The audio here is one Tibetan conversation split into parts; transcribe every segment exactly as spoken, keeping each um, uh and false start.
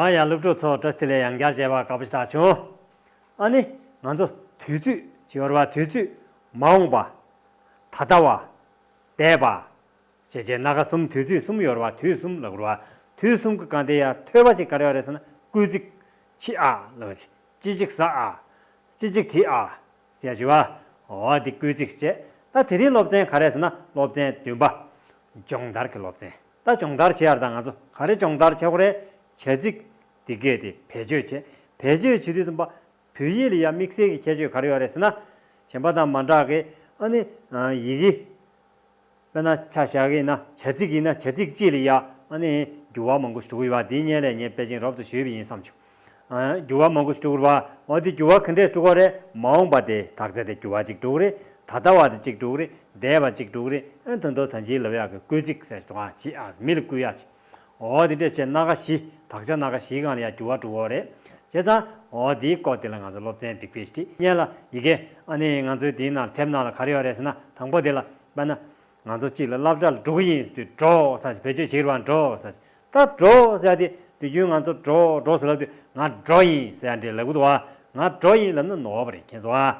ཨ་ཡ། སློབ་ཕྲུག་ཚོ་བཀྲ་ཤིས་བདེ་ལེགས། ཡང་བསྐྱར་མཇལ་བར་དགའ་པོ་ཞེ་དྲག་བྱུང་། ཨ་ནི་ང་ཚོ་དུས་ཚོད་ཅིག་ཡོད་རེད་བ། དུས་ཚོད་མ་འོངས་པ། ད་ལྟ་བ། འདས་པ། ཞེས་བྱས་སྣ་ཁ་གསུམ། དུས་ཚོད་གསུམ་ཡོད་རེད་བ། དུས་གསུམ་ལབ་དགོས་རེད་བ། དུས་གསུམ་གྱི་སྒང་དེ་ཡ་ཐོས་པ་ཅིག་ག་རེ་ཡོད་རེད་ཟེར་ན། སྐུལ་ཚིག་ཕྱི་ཨ་ལབ་པ་ཅིག་ཅི་ཅིག་ཟ་ཨ། ཅི་ཅིག་བྲིས་ཨ། ཟེར་ཞུ་བ། འོ་འདི་སྐུལ་ཚིག་བྱས། ད་དེ་རིང་སློབ་ཚན་ག་རེ་ཟེར་ན། སློབ་ཚན་བདུན་པ། སྦྱོང་བརྡར་གྱི་སློབ་ཚན། ད་སྦྱོང་བརྡར་བྱེད་ཡ་ད་ང་ཚོ་ག་རེ་སྦྱོང་བརྡར་བྱེད་དགོས་རེད། བྱ་ཚིག་འདི་གས་དེ་བེད་སྤྱོད་བྱེད། བེད་སྤྱོད་བྱེད་དུས་ཙམ་པ། བོད་ཡིག་ལ་ཡ་དམིགས་བསལ་གྱི་ཁྱད་ཆོས་ག་རེ་ཡོད་རེད་ཟེར་ན། གཞན་པ་དང་མ་འདྲ་གི། ཨ་ནི་ཡི་གེ། དཔེར་ན་ཆ་བཞག་གི་ཡིན་ན། བྱ་ཚིག་ཡིན་ན། བྱ་ཚིག་གཅིག་ལ་ཡ་ཨ་ནི་འགྱུར་བ་མང་པོ་ཞིག་འགྲོ་གི་ཡོད་པ། འདི་སྔོན་ལ་ངས་དཔེ་ཅན་རོབ་ཏུ་ཞུས་པ་ཡིན་བསམ་བྱུང་། ཨ། འགྱུར་བ་མང་པོ་ཞིག་འགྲོ་གི་རེད་པ། འོ་དེ་འགྱུར་བ་ག་འདྲས་འགྲོ་གི་རེད། མ་འོངས་པ་དེ་དག་ཆ་དེ་འགྱུར་བ་གཅིག་འགྲོ་གི་རེད། ད་ལྟ་བ་དེ་གཅིག་འགྲོ་གི་རེད། འདས་པ་གཅིག་འགྲོ་གི་རེད། ཨ། ད་དུང་ད་ཅི་ལབ་ཡག་གི་སྐུལ་ཚིག་ཟེར་ཞིག་འདུག་ཨ། བྱེད་ཨ། མི་ལ་སྐུལ་ཡག་ཅིག་འོ་དེ་འདྲས་བྱས་སྣ་ཁ་བཞི། དག་ཆ་སྣ་ཁ་བཞིའི་སྒང་ལ་ཡ་འགྱུར་བ་འགྲོ་གི་རེད། བྱས་ཙང་འོ་དེའི་སྐོར་དེ་ལ་ང་ཚོ་སློབ་ཚན་འདི་དཔེ་ཞིག་སྔོན་ལ་ཡི་གེ། ཨ་ནི་ང་ཚོའི་དེའི་ནང་དེབ་ནང་ལ་ག་རེ་ཡོད་རེད་ཟེར་ན། དང་པོ་དེ་ལ་དཔེར་ན། ང་ཚོ་གཅིག་ལ་སློབ་གྲྭ་ལ་འགྲོ་གི་ཡིན་ཟེར་དུས། འགྲོ་ཟེར་ཞིག་བེད་སྤྱོད་བྱེད་ཀྱི་རེད་པ། འགྲོ་ཟེར་ཞིག་ད་འགྲོ་ཟེར་ཡ་དེ་དུས་རྒྱུན་ང་ཚོ་འགྲོ་འགྲོ་ཟེར་ལབ་དུས། ང་འགྲོ་ཡིན་ཟེར་ཡ་འདྲས་ལབ་ཀྱི་འདུག་པ། ང་འགྲོ་ཡིན་ལབ་ན་ནོར་བ་རེད། མཁྱེན་སོང་ཨ།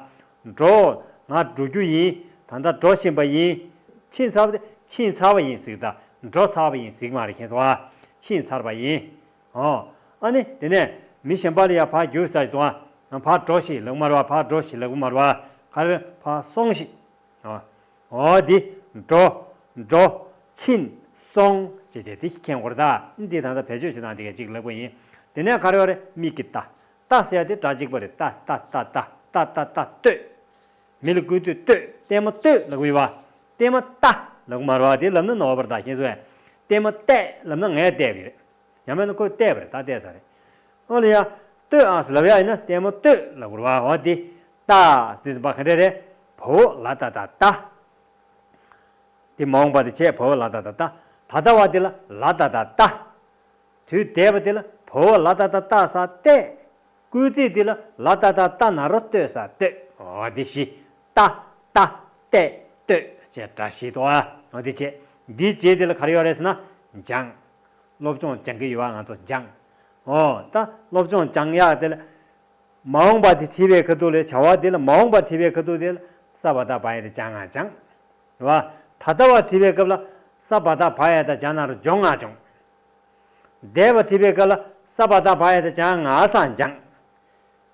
འགྲོ། ང་འགྲོ་རྒྱུ་ཡིན། ད་ལྟ་འགྲོ་བཞིན་པ་ཡིན། ཕྱིན་ཚར་བ་དེ་ཕྱིན་ཚར་བ་ཡིན་ཟེར་གྱི་རེད་ད། འགྲོ་ཚར་བ་ཡིན་ཟེར་གྱི་མ་རེད། མཁྱེན་སོང་ཨ། ཕྱིན་ཚར་བ་ཡིན། ཨོ། ཨ་ནི་དེ་ནས་མི་གཞན་པ་ལ་ཡ་ཕར་རྒྱུགས་ཟེར་ཞིག་འདུག་ཨ། ཕར་འགྲོ་ཞིག་ལབ་ཀྱི་མ་རེད་པ། ཕར་འགྲོ་ཞིག་ལབ་ཀྱི་མ་རེད་པ། ག་རེ། ཕར་སོང་ཞིག་ཨོ། འོ་འདི། འགྲོ། འགྲོ། ཕྱིན། སོང་། ཞེས་བྱས་འདི་མཁྱེན་དགོས་རེད་ད། འདི་ད་ལྟ་བེད་སྤྱོད་བྱེད་སྟངས་འདི་ག་ཅིག་ལབ་པ་ཡིན། དེ་ནས་ག་རེ་ཡོད་རེད། མིག་གིས་ལྟ། ལྟ་ཟེར་ཡ་དེ་སྒྲ་གཅིག་པ་རེད། ལྟ་ལྟ་ལྟ་ལྟ་ལྟ་ལྟ་ལྟ་ལྟོས། མི་ལ་བསྐུལ་དུས་ལྟོས། ལྟད་མོ་ལྟོས་ལབ་ཀྱི་ཡོད་པ། ལྟད་མོ་ལྟ་ལབ་ཀྱི་མ་རེད་པ། དེ་ལབ་ན་ནོར་བ་རེད་ད། མཁྱེན་སོང་ཨ། ལྟད་མོ་བལྟས་ལབ་ན་ངས་བལྟས་པ་རེད། ཡང་མིན་ན་ཁོས་བལྟས་པ་རེད། ད་བལྟས་ཚར་རེད། ཨོ་ལ་ཡ། ལྟོས་ཨ་ཟེར་ལབ་ཡ་ཡིན་ན་ལྟད་མོ་ལྟོས་ལབ་དགོས་རེད་པ། འོ་དེ། ལྟ་ཟེར་དུས་ཙམ་པ་ག་འདྲས་རེད། བ་འོག་ལ་ཏ་བཏགས་ལྟ། དེ་མ་འོངས་པ་དེ་བྱས། བ་འོག་ལ་ཏ་བཏགས་ལྟ། ད་ལྟ་བ་དེ་ལ་ལ་ཏ་བཏགས་ལྟ། དུས་འདས་པ་དེ་ལ་བ་འོག་ལ་ཏ་བཏགས་ལྟ་ས་བལྟས། སྐུལ་ཚིག་དེ་ལ་ལ་ཏ་བཏགས་ལྟ་ན་རོ་ལྟོས་ས་ལྟོས། འོ་དེ་བཞི། ལྟ། ལྟ། བལྟས། ལྟོས་ཞེས་སྒྲ་བཞི་འདུག་ཨ། འོ་དེ་བྱས། འདིའི་རྗེས་དེ་ལ་ག་རེ་ཡོད་རེད་ཟེར་ན། སྦྱངས། སློབ་སྦྱོང་སྦྱང་གི་ཡོད་པ། ང་ཚོ་སྦྱངས། འོ་ད་སློབ་སྦྱོང་སྦྱང་ཡག་དེ་ལ། མ་འོངས་པ་དེ་བྲིས་པའི་ཁ་ཐུག་ལ། བྱ་བ་དེ་ལ་མ་འོངས་པ་བྲིས་པའི་ཁ་ཐུག་དེ་ལ་ས་བ་བཏགས་སྦ་ཡ་དེ་སྦྱང་ང་སྦྱངས། རེད་པ། ད་ལྟ་བ་བྲིས་པའི་སྐབས་ལ་ས་བ་བཏགས་སྦ་ཡ་དེ་སྦྱང་ན་རོ་སྦྱོང་ང་སྦྱོང་། འདས་པ་བྲིས་པའི་སྐབས་ལ་ས་བ་བཏགས་སྦ་ཡ་དེ་སྦྱང་ང་ས་སྦྱངས།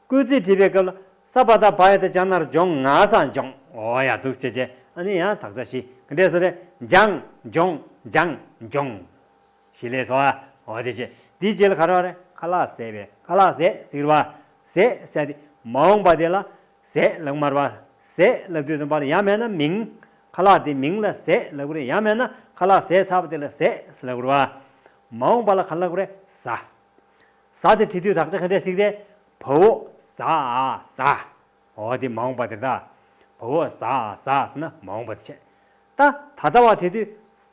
སྐུལ་ཚིག་བྲིས་པའི་སྐབས་ལ་ས་བ་བཏགས་སྦ་ཡ་དེ་སྦྱང་ན་རོ་སྦྱོང་ང་ས་སྦྱོང་། འོ་ཡ། འདུག་བྱས་བྱས། ཨ་ནི་ཡང་དག་ཆ་བཞི་ག་འདྲས་སོང་རེད། སྦྱངས། སྦྱོང་། སྦྱངས། སྦྱོངས། བཞི་ལས་སོ། འོ་དེ་བྱས། འདིའི་རྗེས་ལ་ག་རེ་ཡོད་རེད། ཁ་ལག་ཟས་པས། ཁ་ལག་ཟས་ཟེར་བ། ཟས་ཟེར་དེ་མ་འོངས་པ་དེ་ལ་ཟས་ལབ་ཀྱི་མ་རེད་པ། ཟས་ལབ་དུས་ཙམ་པ་ལ་ཡང་མིན་ན་མིང་། ཁ་ལག་དེ་མིང་ལ་ཟས་ལབ་ཀྱི་རེད། ཡང་མིན་ན་ཁ་ལག་ཟས་ཚར་བ་དེ་ལ་ཟས་ལབ་ཀྱི་རེད་པ། མ་འོངས་པ་ལ་ག་རེ་ལབ་ཀྱི་རེད། ཟ། ཟ་དེ་བྲིས་དུས་དག་ཆ་ག་འདྲས་ཞིག་རེད། བ་འོག་ཟ་ཨ་ཟ། འོ་དེ་མ་འོངས་པ་དེ་རེད་ད། བ་འོག་ཟ་ཨ་ཟ་ཟེར་ན་མ་འོངས་པ་དེ་བྱས། ད་ད་ལྟ་བ་བྲིས་དུས་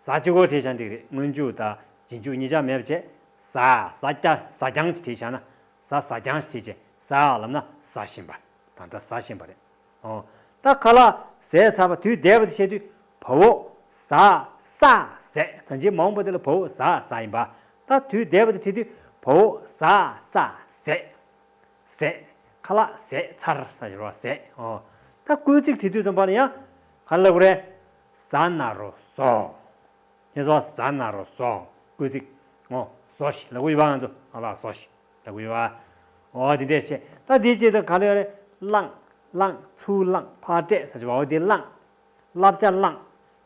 ཟ་གཅིག་པོ་བྲིས་ཀྱང་འགྲིག་རེད། སྔོན་འཇུག་དང་རྗེས་འཇུག་གཉིས་ཆ་མེད་པ་བྱས། ཟ། ཟ་རྐྱང་ཟ་རྐྱང་ཅིག་བྲིས་བཞག་ན། ཟ་ཟ་རྐྱང་ཅིག་བྲིས་བྱས། ཟ་ལབ་ན་ཟ་བཞིན་པ། ད་ལྟ་ཟ་བཞིན་པ་རེད། འོ། ད་ཁ་ལག་ཟས་ཚར་བ་དུས་འདས་པ་དེ་བཤད་དུས་བ་འོག་ཟ་ས་ཟས། ད་ཅིའི་མ་འོངས་པ་དེ་ལ་བ་འོག་ཟ་ཟ་ཡིན་པ། ད་དུས་འདས་པ་དེ་བྲིས་དུས་བ་འོག་ཟ་ས་ཟས། ཟས། ཁ་ལག་ཟས་ཚར་ས་ཡོད་པ་ཟས། འོ། ད་སྐུལ་ཚིག་བྲིས་དུས་ཙམ་པ་ལ་ཡང་ག་རེ་ལབ་དགོས་རེད། ཟ་ན་རོ་ཟོ། ཁྱེད་ཚོ་ཟ་ན་རོ་ཟོ། སྐུལ་ཚིག་འོ། ཟོ་ཞིག་ལབ་ཀྱི་ཡོད་པ། ང་ཚོ་ཨ་ལགས་ཟོ་ཞིག་ལབ་ཀྱི་ཡོད་པ། འོ་དེ་འདྲས་བྱས། ད་དེའི་རྗེས་དེ་ག་རེ་ཡོད་རེད། བླངས། བླངས། ཚུར་བླངས། ཕར་སྤྲད་ཟེར་བ། འོ་དེ་བླངས། བསླབ་བྱ་བླངས།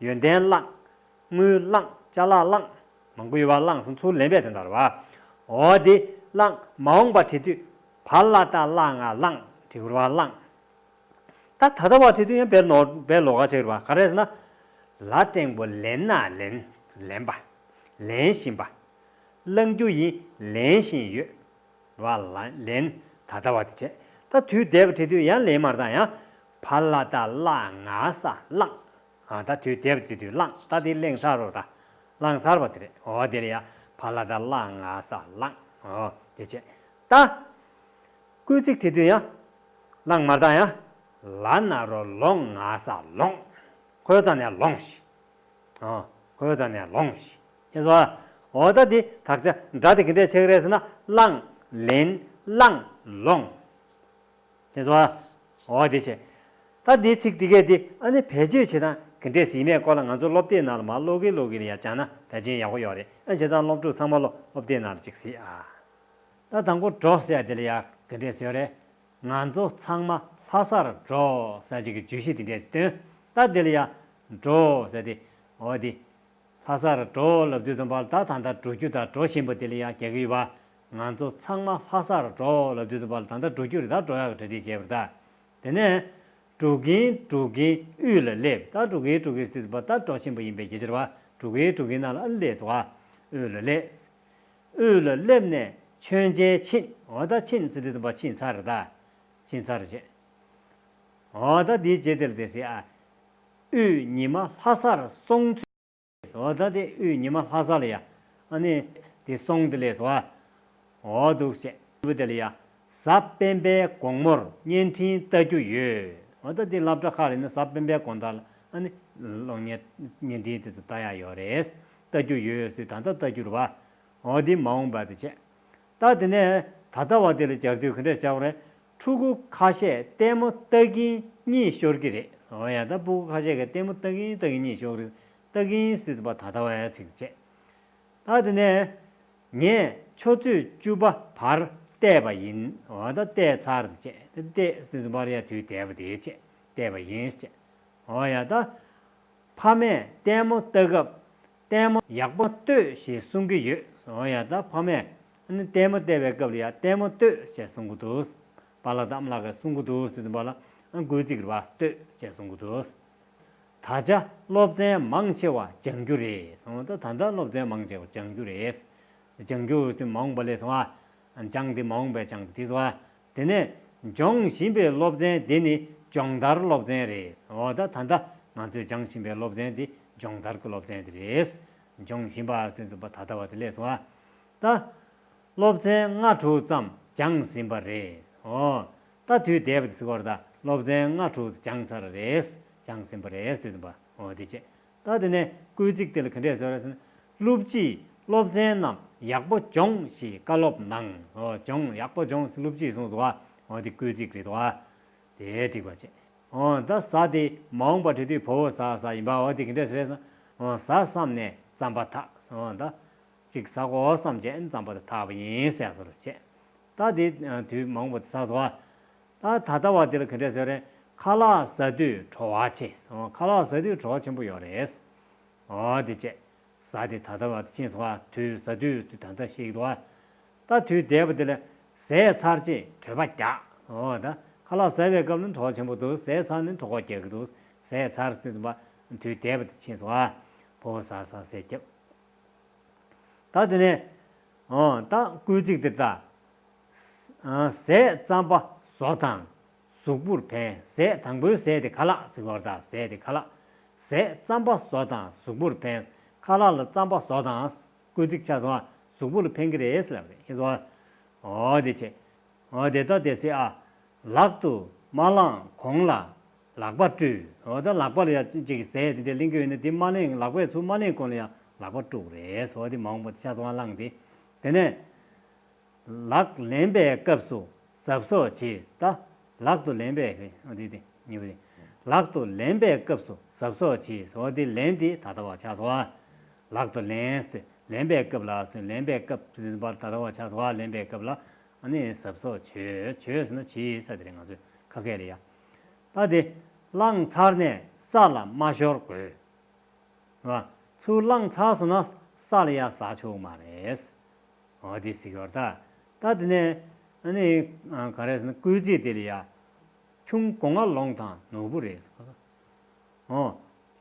ཡོན་ཏན་བླངས། དངུལ་བླངས། ཅ་ལག་བླངས། མང་པོ་ཡོད་པ། བླངས་ཟེར་ཚུར་ལེན་པའི་དོན་དག་རེད་པ། འོ་དེ་བླངས། མ་འོངས་པ་བྲིས་དུས་བ་ལ་ཏ་བླ་ང་བླངས་བྲིས་དགོས་རེད་པ། བླངས། ད་ད་ལྟ་བ་བྲིས་དུས་ཡང་དཔེ་ལོགས་དཔེ་ལོགས་ཀ་ཆགས་རེད་པ། ག་རེ་ཟེར་ན། ལ་འགྲེང་བུ་ལེན་ན་ལེན། ལེན་པ། ལེན་བཞིན་པ། བླང་རྒྱུ་ཡིན། ལེན་བཞིན་ཡོད། བ་ལ་ལེན། ད་ལྟ་བ་དེ་བྱས། ད་དུས་འདས་པ་བྲིས་དུས་ཡང་ལེན་མ་རེད་ད། ཡང་བ་ལ་ཏ་བླ་ང་ས་བླངས། ཨ། ད་དུས་འདས་པ་བྲིས་དུས་བླངས། ད་དེ་གླེང་ཚར་རོ་ད། བླངས་ཚར་བ་དེ་རེད། འོ་དེ་ལ་ཡང་བ་ལ་ཏ་བླ་ང་ས་བླངས། འོ་དེ་བྱས། ད་སྐུལ་ཚིག་བྲིས་དུས་ཡང་བླངས་མ་རེད་ད། ཡང་ལ་ན་རོ་ལོ་ང་ས་ལོངས། ཁོ་ཡོད་ཙང་ནས་ལོངས་ཤིག་ཨ། ཁོ་ཡོད་ཙང་ནས་ལོངས་ཤིག་ཁྱེད་ཚོ། འོ་ད་འདི་དག་ཆ་སྒྲ་དེ་ག་འདྲས་ཆགས་ཀྱི་རེད་ཟེར་ན། བླངས། ལེན། བླངས། ལོངས། དེ་ཚོ། འོ་དེ་བྱས། ད་འདི་ཚིག་འདི་གས་འདི་ཨ་ནི་བེད་སྤྱོད་བྱེད་སྟངས་ག་འདྲས་ཟེར་ཡིན་མིན་སྐོར་ལ་ང་ཚོ་སློབ་དེབ་ནང་ལ་མར་ཀློག་གིན་ཀློག་གིན་ལ་ཡ་སྦྱངས་ན་ཕལ་ཆེར་ཡག་པོ་ཡོད་རེད། ཨ་བྱས་ཙང་སློབ་ཕྲུག་ཚང་མ་ལོ་སློབ་དེབ་ནང་ལ་ཅིག་གཟིགས་ཨ། ད་དང་པོ་འགྲོ་ཟེར་ཡ་དེ་ལ་ཡ་ག་འདྲས་ཟེར་ཡོད་རེད། ང་ཚོ་ཚང་མ་ལྷ་སར་འགྲོ་ཟེར་ཅིག་གི་བརྗོད་གཞི་དེ་འདྲས་ཅིག་བཏོན། ད་དེ་ལ་ཡ་འགྲོ་ཟེར་ཏེ། འོ་དེ། ལྷ་སར་འགྲོ་ལབ་དུས་ཙམ་པ་ལ་ད་ད་ལྟ་འགྲོ་རྒྱུ་དང་འགྲོ་བཞིན་པ་དེ་ལ་ཡང་རྒྱག་གི་ཡོད་པ། ང་ཚོ་ཚང་མ་ལྷ་སར་འགྲོ་ལབ་དུས་ཙམ་པ་ལ་ད་ལྟ་འགྲོ་རྒྱུ་རེད། ད་འགྲོ་ཡག་གི་གྲ་སྒྲིག་བྱས་པ་རེད་ད། དེ་ནས་འགྲོ་གིན་འགྲོ་གིན་དབུས་ལ་སླེབས། ད་འགྲོ་གིན་འགྲོ་གིན་ཟེར་དུས་ཙམ་པ་ད་འགྲོ་བཞིན་པ་ཡིན་པའི་སྐད་ཆ་རེད་པ། འགྲོ་གིན་འགྲོ་གིན་ནང་ལ་ཨ་སླེབས་སོང་བ། དབུས་ལ་སླེབས། དབུས་ལ་སླེབས་ནས་མཆོད་མཇལ་ཕྱིན། འོ་ད་ཕྱིན་ཟེར་དུས་ཙམ་པ་ཕྱིན་ཚར་རེད་ད། ཕྱིན་ཚར་བྱས། འོ་ད་འདིའི་རྗེས་དེ་ལ་དེ་ཟེར་ཨ། དབུས་ཉི་མ་ལྷ་སར་སོང་ཚུལ། འོ་ད་དེ་དབུས་ཉི་མ་ལྷ་ས་ལ་ཡ། ཨ་ནི་དེ་སོང་དེ་ལས་སོ་ཨ། འོ་འདུག་བྱས། དབུས་དེ་ལ་ཡ། གཟའ་སྤེན་པའི་དགོང་མོར་བརྙན་འཕྲིན་ལྟ་རྒྱུ་ཡོད། འོ་ད་དེ་སློབ་གྲྭ་ཁག་ལ་ནི་གཟའ་སྤེན་པའི་དགོང་དག་ལ་ཨ་ནི་གློག་བརྙན་བརྙན་འཕྲིན་དེ་ཚོ་ལྟ་ཡག་ཡོད་རེད། ལྟ་རྒྱུ་ཡོད་ཟེར། ད་ལྟ་ལྟ་རྒྱུ་རེད་པ། འོ་འདི་མ་འོངས་པ་དེ་བྱས། ད་དེ་ནས་ད་ལྟ་བ་དེ་ལ་སྦྱར་དུས་ག་འདྲས་བྱ་བ་རེད། ཕྲུ་གུ་ཁ་ཤས་ལྟད་མོ་ལྟ་གིན་གཉིད་ཤོར་གྱི་རེད། འོ་ཡ། ད་ཕྲུ་གུ་ཁ་ཤས་ཀྱིས་ལྟད་མོ་ལྟ་གིན་ལྟ་གིན་གཉིད་ཤོར་གྱི་རེད། ལྟ་གིན་ཟེར་དུས་ད་ལྟ་བའི་ཚིག་བྱས། ད་དེ་ནས་ངས་ཆུ་ཚོད་བཅུ་པ་བར་བལྟས་པ་ཡིན། འོ་ད་བལྟས་ཚར་བྱས། ད་བལྟས་ཟེར་དུས་བར་ཡ་དུས་འདས་པ་དེ་བྱས། བལྟས་པ་ཡིན་བྱས། འོ་ཡ། ད་ཕ་མས་ལྟད་མོ་ལྟ་སྐབས་ལྟད་མོ་ཡག་པོ་ལྟོས་ཞེས་གསུང་གི་ཡོད། འོ་ཡ། ད་ཕ་མས་ཨ་ནི་ལྟད་མོ་བལྟས་པའི་སྐབས་ལ་ཡ་ལྟད་མོ་ལྟོས་ཞེས་གསུང་གི་འདུག་པཱ་ལགས་དང་ཨ་མ་ལགས་ཀྱིས་གསུང་གི་འདུག་ཟེར་དུས་པཱ་ལགས་ཨ་སྐུལ་ཚིག་རེད་པ། ལྟོས་ཞེས་གསུང་གི་འདུག་ད་ཆ་སློབ་ཚན་མང་ཆེ་བ་སྦྱང་རྒྱུ་རེད། འོ་ད་ད་ལྟ་སློབ་ཚན་མང་ཆེ་བ་སྦྱང་རྒྱུ་རེད། སྦྱང་རྒྱུ་ཟེར་མ་འོངས་པ་ལས་སོང་ཨ། སྦྱང་དེ་མ་འོངས་པའི་སྦྱང་དེ་སོང་ཨ། དེ་ནས་སྦྱོང་བཞིན་པའི་སློབ་ཚན་དེ་ནི་སྦྱོང་བརྡར་སློབ་ཚན་རེད། འོ་ད་ད་ལྟ་ང་ཚོས་སྦྱང་བཞིན་པའི་སློབ་ཚན་དེ་སྦྱོང་བརྡར་གྱི་སློབ་ཚན་དེ་རེད། སྦྱོང་བཞིན་པ་ཟེར་དུས་ད་ལྟ་བ་དེ་ལས་སོང་ཨ། ད་སློབ་ཚན་ལྔ་དྲུག་ཙམ་སྦྱངས་ཟིན་པ་རེད། འོ་ད་དུས་འདས་པ་དེ་ཟེར་བ་རེད། ད་སློབ་ཚན་ལྔ་དྲུག་སྦྱངས་ཚར་རེད། སྦྱངས་ཟིན་པ་རེད་ཟེར་དུས་པ། འོ་དེ་བྱས། ད་དེ་ནས་སྐུལ་ཚིག་དེ་ལ་ག་འདྲས་ཟེར་བ་རེད་ཟེར་ན། སློབ་སྤྱིས་སློབ་ཚན་རྣམས་ཡག་པོ་སྦྱོངས་ཞེས་བཀའ་སློབ་གནང་། འོ་སྦྱོངས། ཡག་པོ་སྦྱོངས་ཟེར་སློབ་སྤྱིས་གསུངས་སོང་བ། འོ་དེ་སྐུལ་ཚིག་རེད་དོ། དེ་འགྲིག་པ་བྱས། འོ་ད་གཟའ་དེ་མ་འོངས་པ་བྲི་དུས་བ་འོག་གཟའ་གཟའ་ཡིན་པ། འོ་དེ་ག་འདྲས་ཟེར་ན། འོ་གཟའ་བསམས་ནས་རྩམ་པ་འཐག། འོ་ད་ཅིག་གཟའ་གོ་བསམས་བྱས་རྩམ་པ་དེ་འཐག་པ་ཡིན་ཟེར་སོ་རེ་བྱས། ད་དེ་དུས་མ་འོངས་པ་དེ་ཚར་སོང་བ། ད་ད་ལྟ་བ་དེ་ལ་ག་འདྲས་ཟེར་རེད། ཁ་ལག་ཟ་དུས་བྲོ་བ་ཆེ། ཁ་ལག་ཟ་དུས་བྲོ་བ་ཆེན་པོ་ཡོད་རེད། འོ་དེ་བྱས། གཟའ་དེ་ད་ལྟ་བ་དེ་ཕྱིན་སོང་བ། དུས་ཟ་དུས་དུས་ད་ལྟ་ཤེས་ཀྱི་འདུག་བ། ད་དུས་འདས་པ་དེ་ལ་ཟས་ཚར་རྗེས་བྲོ་བ་རྒྱག། འོ་ད་ཁ་ལག་ཟ་བའི་སྐབས་ལ་བྲོ་བ་ཆེན་པོ་འདུག་ཟས་ཚར་ནས་བྲོ་བ་རྒྱག་གི་འདུག་ཟས་ཚར་ཟེར་དུས་ཙམ་པ་དུས་འདས་པ་དེ་ཕྱིན་སོང་བ། བ་འོག་གཟའ་གཟའ་ཟས་བརྒྱབ། ད་དེ་ནས། འོ་ད་སྐུལ་ཚིག་དེ་ལྟ། ཟས་རྩམ་པ་བཟོ་དང་གཟུགས་པོར་ཕན། ཟས་དང་པོའི་ཟས་དེ་ཁ་ལག་ཟེར་བ་རེད། ད་ཟས་དེ་ཁ་ལག་ཟས་རྩམ་པ་བཟོ་དང་གཟུགས་པོར་ཕན། ཁ་ལག་ལ་རྩམ་པ་བཟོ་དང་། སྐུལ་ཚིག་ཆགས་སོང་བ། གཟུགས་པོ་ལ་ཕན་གྱི་རེད་ཟེར་ལབ་རེད། ཤེས་སོང་བ། འོ་དེ་བྱས། འོ་དེ་ལྟ་དེ་སྲིད་ཨ། ལག་ཏུ་མ་བླངས་གོང་ལ་ལག་པ་བཀྲུས། འོ་ད་ལག་པ་ལ་ཡ་ཅིག་ཟས་དེ་འདྲ་ལེན་གྱི་ཡོད་ན་དེ་མ་ལེན། ལག་པས་ཚུར་མ་ལེན་གོང་ལ་ཡང་ལག་པ་བཀྲུ་དགོས་རེད། འོ་དེ་མ་འོངས་པ་དེ་ཆ་ཚང་བ་བླངས་ཏེ། དེ་ནས་ལག་ལེན་པའི་སྐབས་སུ་གཟབ་གཟབ་བྱེད། ད་ལག་ཏུ་ལེན་པའི་འོ་དེ་དེ་གཉིས་པ་དེ། ལག་ཏུ་ལེན་པའི་སྐབས་སུ་གཟབ་གཟབ་བྱེད། འོ་དེ་ལེན་དེ་ད་ལྟ་བ་ཆགས་སོང་བ། ལག་ཏུ་ལེན་ཟེར་ལེན་པའི་སྐབས་ལ་ཟེར། ལེན་པའི་སྐབས་ཟེར་བ་ད་ལྟ་བ་ཆགས་སོང་བ། ལེན་པའི་སྐབས་ལ། ཨ་ནི་གཟབ་གཟབ་བྱོས། བྱོས་ཟེར་ན་བྱེད་ས་དེ་རེད། ང་ཚོས་ཁ་སྐད་ལ་ཡ། ད་དེ་བླངས་ཚར་ནས་ས་ལ་མ་ཤོར་དགོས། རེད་བ། ཚུར་བླངས་ཚར་སོང་ན་ས་ལ་ཡ་ཟག་ཆོག་མ་རེད། འོ་དེ་ཟེར་གྱི་ཡོད་རེད་ད། ད་དེ་ནས་ཨ་ནི་ག་རེ་ཟེར་ན། སྐུལ་ཚིག་དེ་ལ་ཡ། ཁྱུང་སྒོ་ང་ལོང་དང་ནོར་བུ་རེད། འོ།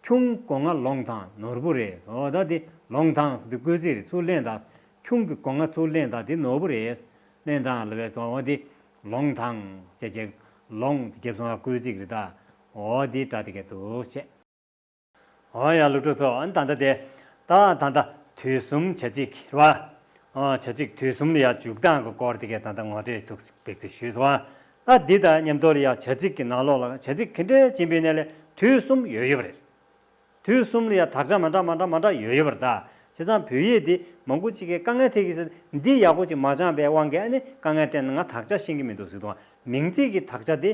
ཁྱུང་སྒོ་ང་ལོང་དང་ནོར་བུ་རེད། འོ་ད་དེ་ལོང་དང་ཟེར་དུས་སྐུལ་ཚིག་རེད། ཚུར་ལེན་དང་། ཁྱུང་གི་སྒོ་ང་ཚུར་ལེན་དང་དེ་ནོར་བུ་རེད། ལེན་དང་ལབ་པས་སོང་། འོ་དེ་ལོང་དང་ཟེར་བྱས་ལོང་དེ་རྒྱབ་སོང་བ། སྐུལ་ཚིག་རེད་ད། འོ་དེ་སྒྲ་དེ་ག་འདུག་བྱས། འོ་ཡ་སློབ་ཕྲུག་ཚོ། ཨ་ནི་ད་ལྟ་དེ། ད་ད་ལྟ་དུས་གསུམ་བྱ་ཚིག་རེད་བ། འོ་བྱ་ཚིག་དུས་གསུམ་ལ་ཡ་འཇུག་སྟངས་ཀྱི་སྐོར་དེ་ག་ད་ལྟ་ངོ་སྤྲོད་ཐུགས་པེག་ཙེ་ཞུས་སོང་བ། ད་འདི་དང་མཉམ་དུ་ལ་ཡ་བྱ་ཚིག་གི་ནང་ལོགས་ལ་བྱ་ཚིག་ག་འདྲས་ཡིན་པའི་ནང་ལ་དུས་གསུམ་ཡོད་ཡོད་པ་རེད། དུས་གསུམ་ལ་ཡ་དག་ཆ་མ་འདྲ་མ་འདྲ་མ་འདྲ་ཡོད་ཡོད་པ་རེད་ད། བྱས་ཙང་བོད་ཡིག་འདི་མང་པོ་ཅིག་གིས་དཀའ་ངལ་འཕྲད་ཀྱི་ཟེར། འདི་ཡག་པོ་ཅིག་མ་སྦྱངས་པའི་དབང་གིས་ཨ་ནི་དཀའ་ངལ་འཕྲད་ན། ང་དག་ཆ་ཤེས་ཀྱི་མི་འདུག་ཟེར་དུས། མིང་ཚིག་གི་དག་ཆ་དེ་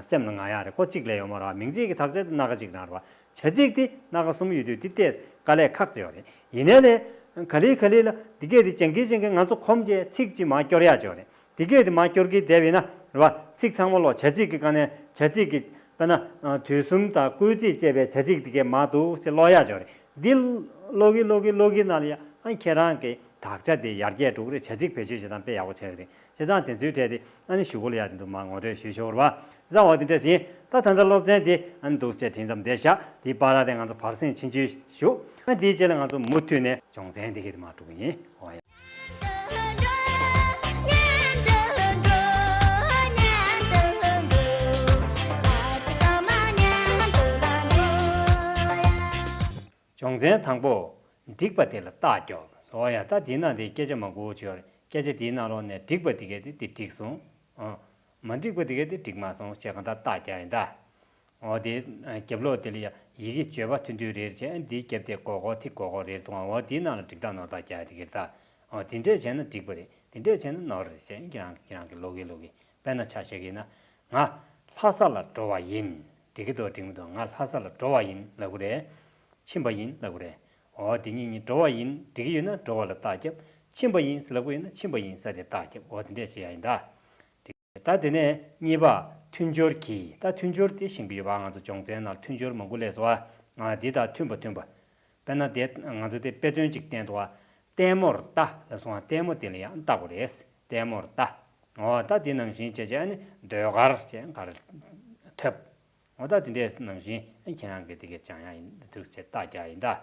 སེམས་ལ་ངེས་ཡག་རེད། ཁོ་གཅིག་ལས་ཡོད་མ་རེད་བ། མིང་ཚིག་གི་དག་ཆ་དེ་སྣ་ཁ་གཅིག་རང་རེད་བ། བྱ་ཚིག་དེ་སྣ་ཁ་གསུམ་ཡོད་དུས་དེ་ཏོག་ཙམ་དཀའ་ལས་ཁག་ཅིག་ཡོད་རེད། ཡིན་ནའི་ལས་ག་ལེ་ག་ལེ་ལ་འདི་གས་དེ་སྦྱང་གིན་སྦྱང་གིན་ང་ཚོ་གོམས་བྱས་ཚིག་ཅིག་མར་སྐྱོར་ཡག་ཅིག་ཡོད་རེད། དེ་གས་དེ་མར་སྐྱོར་གྱིན་བསྡད་པ་ཡིན་ན་རེད་བ། ཚིག་ཚང་མ་ཀློག་བྱ་ཚིག་གི་སྒང་ནས་བྱ་ཚིག་གི་དཔེར་ན་དུས་གསུམ་དང་སྐུལ་ཚིག་བཅས་པའི་བྱ་ཚིག་དེ་གས་མར་འདུག་སེ་ཀློག་ཡག་ཅིག་ཡོད་རེད། འདི་ཀློག་གིན་ཀློག་གིན་ཀློག་གིན་ནང་ལ་ཡ་ཨ་ཁྱེད་རང་གི་དག་ཆ་དེ་ཡར་རྒྱས་འགྲོ་གི་རེད། བྱ་ཚིག་བེད་སྤྱོད་བྱེད་སྟངས་དཔེ་ཡག་པོ་ཆགས་ཀྱི་རེད། བྱས་ཙང་དེ་ཚོའི་གྲས་དེ་ཨ་ནི་གཞུག་གུ་ལ་ཡ་དེ་ཚོ་མར་ངོ་སྤྲོད་ཞུས་ཆོག་རེད་བ། བཟང་བ་དེ་འདྲས་ཡིན། ད་ད་ལྟ་སློབ་ཚན་དེ་ཨ་ནི་འདུག་སེ་དྲན་ཙམ་བསྡད་བཞག་དེའི་བར་ལ་དེ་ང་ཚོ་བར་གསེང་ཕྱིན་ཆད་ཞུ། ཨ་དེའི་རྗེས་ལ་ང་ཚོ་མུ་མཐུད་ནས་སྦྱོང་ཚན་དེ་གས་དེ་མར་འགྲོ་གི་ཡིན། འོ་ཡ། སྦྱོང་ཚན་དང་པོ། འགྲིག་པ་དེ་ལ་རྟགས་རྒྱོབ། འོ་ཡ། ད་དེའི་ནང་དེ་སྐད་ཆ་མང་པོ་ཅིག་ཡོད་རེད། སྐད་ཆ་དེའི་ནང་ལོགས་ནས་འགྲིག་པ་དེ་གས་དེ་དེ་འགྲིག་སོང་། ཨ། མ་འགྲིག་པ་དེ་གས་དེ་འགྲིག་མ་སོང་ཞེས་གང་ལྟར་རྟགས་རྒྱག་ཡིན་ད། འོ་དེ་རྒྱབ་ལོགས་དེ་ལ་ཡ་ཡི་གེ་བརྗོད་པ་མཐུན་མཐུན་རེ་རེ་བྱས། འདིའི་རྒྱབ་དེ་མགོ་སྐོར་དེ་མགོ་སྐོར་རེ་རེ་གཏོང་བ། འོ་དེའི་ནང་ལ་འགྲིག་རྟགས་ནོར་རྟགས་རྒྱག་ཡ་དེ་གས་རེད་ད། འོ་དེ་འདྲས་བྱས་ན་འགྲིག་པ་རེད། དེ་འདྲས་བྱས་ན་ནོར་རེད་ཟེར། ཁྱེད་རང་ཁྱེད་རང་གིས་ཀློག་གིན་ཀློག་གིན། དཔེར་ན་ཆ་བཞག་གི་ཡིན་ན། ང་ལྷ་ས་ལ་འགྲོ་བ་ཡིན། འགྲིག་གི་འདུག་འགྲིག་མི་འདུག་ང་ལྷ་ས་ལ་འགྲོ་བ་ཡིན་ལབ་དགོས་རེད། ཕྱིན་པ་ཡིན་ལབ་དགོས་རེད། འོ་དེ་གཉིས་གཉིས། འགྲོ་བ་ཡིན་འགྲིག་གི་ཡོད་ན་འགྲོ་བ་ལ་རྟགས་རྒྱབ། ཕྱིན་པ་ཡིན་ཟེར་ལབ་དགོས་ཡོད་ན་ཕྱིན་པ་ཡིན་ཟེར་དེ་རྟགས་རྒྱབ། འོ་དེ་འདྲས་བྱེད་ཡ་ཡིན་ད། ད་དེ་ནས་གཉིས་པ། མཐུན་སྦྱོར་གྱིས། ད་མཐུན་སྦྱོར་དེ་ཤེས་ཀྱི་ཡོད་པ། ང་ཚོ་སྦྱོང་ཚན་ནང་མཐུན་སྦྱོར་མང་པོ་སླེབས་སོང་བ། ང་འདི་དང་མཐུན་པ་མཐུན་པ། དཔེར་ན་དེ་ང་ཚོ་དེ་དཔེ་མཚོན་གཅིག་བསྟན་འདུག་བ། ལྟད་མོར་ལྟ་ལབ་སོང་བ། ལྟད་མོ་དེ་ལ་ཡང་ལྟ་དགོས་རེད། ལྟད་མོར་ལྟ། འོ་ད་དེ་ནང་བཞིན་བྱས་བྱས་ཨ་ནི་ཟློས་གར་བྱས་གར་འཁྲབ། འོ་ད་དེ་འདྲས་ནང་བཞིན་ཨ་ཁྱེད་རང་གིས་དེ་གས་སྦྱང་ཡ་ཡིན། འདུག་སེ་རྟགས་རྒྱག་ཡ་ཡིན་ད།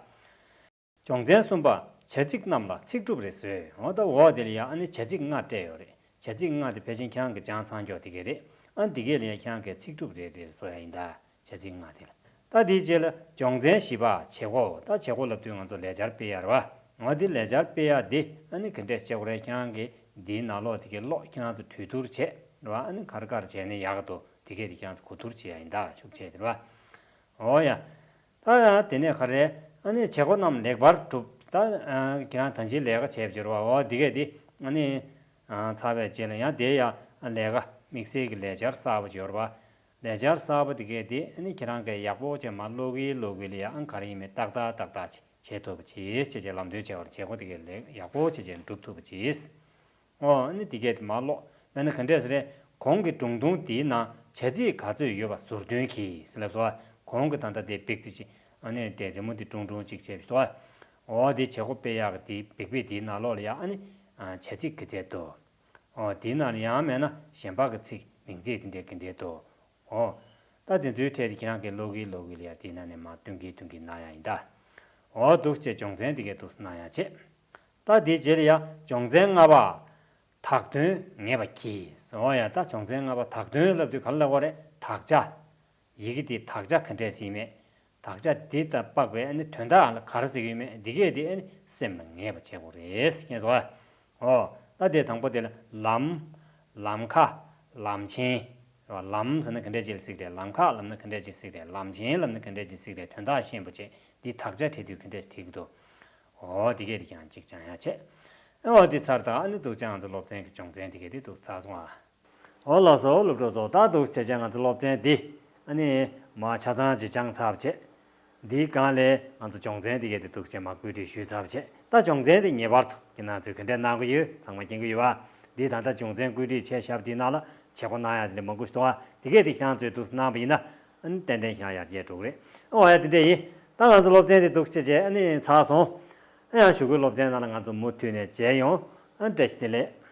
སྦྱོང་ཚན་གསུམ་པ། བྱ་ཚིག་རྣམས་ལ་ཚིག་གྲུབ་རེ་བཟོས། འོ་ད་འོག་དེ་ལ་ཡ་ཨ་ནི་བྱ་ཚིག་ལྔ་སྤྲད་ཡོད་རེད། བྱ་ཚིག་ལྔ་དེ་ཕལ་ཆེར་ཁྱེད་རང་གིས་སྦྱངས་ཚར་མཁན་དེ་གས་རེད། ཨ་འདི་གས་ལ་ཡ་ཁྱེད་རང་གིས་ཚིག་གྲུབ་རེ་རེ་བཟོ་ཡ་ཡིན་ད། བྱ་ཚིག་ལྔ་དེ་ལ། ད་དེའི་རྗེས་ལ་སྦྱོང་ཚན་བཞི་པ། བྱེད་སྒོ། ད་བྱེད་སྒོ་ལབ་དུས་ང་ཚོ་ལས་འཆར་སྤེལ་ཡ་རེད་བ། འོ་དེ་ལས་འཆར་སྤེལ་ཡ་དེ་ཨ་ནི་ག་འདྲས་བྱེད་དགོས་རེད། ཁྱེད་རང་གིས་འདིའི་ནང་ལོགས་དེ་གས་ཀློག་ཁྱེད་རང་ཚོ་གྲོས་བསྡུར་བྱས་རེད་བ། ཨ་ནི་ག་རེ་ག་རེ་བྱས་ན་ཡག་གི་འདུག་དེ་གས་དེ་ཁྱེད་རང་ཚོ་གོ་བསྡུར་བྱེད་ཡ་ཡིན་ད། ཤུགས་ཆེ་དེ་རེད་བ། འོ་ཡ། ད་ཡང་དེ་ནས་ག་རེ། ཨ་ནི་བྱེད་སྒོ་རྣམས་ལེགས་པར་གྲུབ། ད་ཨ་ཁྱེད་རང་ད་ཅིའི་ལས་ཀ་བྱས་པ་བྱོས་ར་བ། འོ་འདི་གས་འདི་ཨ་ནི་ཨ་ཚར་བའི་རྗེས་ལ་ཡང་དེ་ཡང་ལས་ཀ་དམིགས་བསལ་གྱི་ལས་འཆར་གསར་པ་བྱོས་ར་བ། ལས་འཆར་གསར་པ་འདི་གས་འདི་ཨ་ནི་ཁྱེད་རང་གིས་ཡག་པོ་བྱས་མར་ཀློག་གིན་ཀློག་གིན་ལ་ཡང་ཨ་ག་རེ་ཡིན་མིན་ཏག་ཏག་ཏག་ཏག་བྱེད་ཐུབ་པ་བྱེད། བྱས་བྱས་ལམ་སྟོན་བྱས་པར་བྱེད་སྒོ་འདི་གས་ལས་ཡག་པོ་བྱས་བྱས་འགྲུབ་ཐུབ་པ་བྱེད། འོ་ཨ་ནི་འདི་གས་དེ་མར་ཀློག་དཔེར་ན་ག་འདྲས་ཟེར་རེད། གོང་གི་སྒྲུང་ཐུང་འདིའི་ནང་བྱ་ཚིག་ག་ཚོད་ཡོད་པ་ཟུར་འདོན་གྱིས་ཟེར་ལབ་སོང་བ། གོང་གི་ད་ལྟ་དེ་པིག་ཙི་ཅིག་ཨ་ནི་དེ་རི་མོ་འདི་ཀྲུང་ཀྲུང་ཅིག་བྱས་པ་ཞིག་འདུག་བ། འོ་དེ་བྱེད་སྒོ་སྤེལ་ཡག་གི་དེ་པིག་པིག་དེའི་ནང་ལོགས་ལ་ཡང་ཨ་ནི་ཨ་བྱ་ཚིག་ག་ཚད་འདུག་འོ་དེའི་ནང་ལ་ཡང་མེད་ན་གཞན་པ་གི་ཚིག་མིང་ཚིག་དེ་འདྲས་ག་འདྲས་འདུག་འོ། ད་དེ་ཚོའི་གྲས་དེ་ཁྱེད་རང་གིས་ཀློག་གིན་ཀློག་གིན་ལ་ཡ་དེའི་ནང་ནས་མར་སྟོན་གིན་སྟོན་གིན་གནང་ཡ་ཡིན་ད། འོ་འདུག་སེ་སྦྱོང་ཚན་དེ་གས་འདུག་སེ་གནང་ཡ་བྱེད། ད་དེའི་རྗེས་ལ་ཡ་སྦྱོང་ཚན་ལྔ་པ། བཏགས་དོན་ངེས་པ་གྱིས། འོ་ཡ། ད་སྦྱོང་ཚན་ལྔ་པ་བཏགས་དོན་ལབ་དུས་ག་རེ་ལབ་དགོས་རེད། དག་ཆ། ཡི་གེ་དེའི་དག་ཆ་ག་འདྲས་ཟིན་མེད། དག་ཆ་འདི་དང་དཔག་པའི་ཨ་ནི་དོན་དག་ལ་ག་རེ་ཟེར་གྱི་ཡོད་མེད་འདི་གས་དེ་ཨ་ནི་སེམས་ལ་ངེས་པ་བྱེད་དགོས་རེད། ངེས་སོ། འོ། ད་དེ་དང་པོ་དེ་ལ་ལམ། ལམ་ཁ། ལམ་ཆེན། རེད་བ། ལམ་ཟེར་ན་ག་འདྲས་ཅིག་ལ་ཟེར་གི་རེད། ལམ་ཁ་ལབ་ན་ག་འདྲས་ཅིག་ཟེར་གི་རེད། ལམ་ཆེན་ལབ་ན་ག་འདྲས་ཅིག་ཟེར་གི་རེད། དོན་དག་ཤེས་པོ་བྱས་འདི་དག་ཆ་བྲིས་དུས་ག་འདྲས་བྲིས་གི་འདུག་འོ་འདི་གས་དེ་ཀྱང་གཅིག་སྦྱང་ཡ་བྱེད། འོ་འདི་ཚར་དང་ཨ་ནི་འདུག་སེ་ང་ཚོ་སློབ་ཚན་གྱི་སྦྱོང་ཚན་འདི་གས་དེ་འདུག་ཚར་སོང་ཨ། འོ་ལགས་སོ་སློབ་གྲོགས་ཚོ། ད་འདུག་བྱས་བྱས་ང་ཚོ་སློབ་ཚན་འདི་ཨ་ནི་མར་ཆ་ཚང་ཅིག་སྦྱངས་ཚར་བ་བྱས། འདིའི་སྒང་ལས་ང་ཚོ་སྦྱོང་ཚན་འདི་གས་དེ་འདུག་བྱས་མར་བཀོད་སྒྲིག་ཞུས་ཚར་བ་བྱས། ད་སྦྱོང་ཚན་འདི་ངེས་པར་དུ་ཁྱེད་རང་ཚོས་ག་འདྲས་གནང་གི་ཡོད་ཚང་མ་མཁྱེན་གི་ཡོད་པ། འདི་ད་ལྟ་སྦྱོང་ཚན་བཀོད་སྒྲིག་བྱས་བཞག་པ་འདིའི་ནང་ལ་བྱེད་སྒོ་གནང་ཡ་དེ་འདྲ་མང་པོ་ཞིག་འདུག་ཨ། དེ་གས་དེ་ཁྱེད་རང་ཚོས་འདུག་སེ་གནང་བ་ཡིན་ན་ཨ་ནི་ཏན་ཏན་ཁྱེད་རང་ཡར་རྒྱས་འགྲོ་གི་རེད། འོ་ཡ། དེ་འདྲས་ཡིན། ད་ང་ཚོ་སློབ་ཚན་འདི་འདུག་བྱས་བྱས་ཨ་ནི་ཚར་སོང་། ཨ་ཡང་གཞུག་གུའི་སློབ་ཚན་ནང་ལ་ང་ཚོ་མུ་མཐུད་ནས་མཇལ་ཡོང་། ཨ་བཀྲ་ཤིས་བདེ་ལེགས།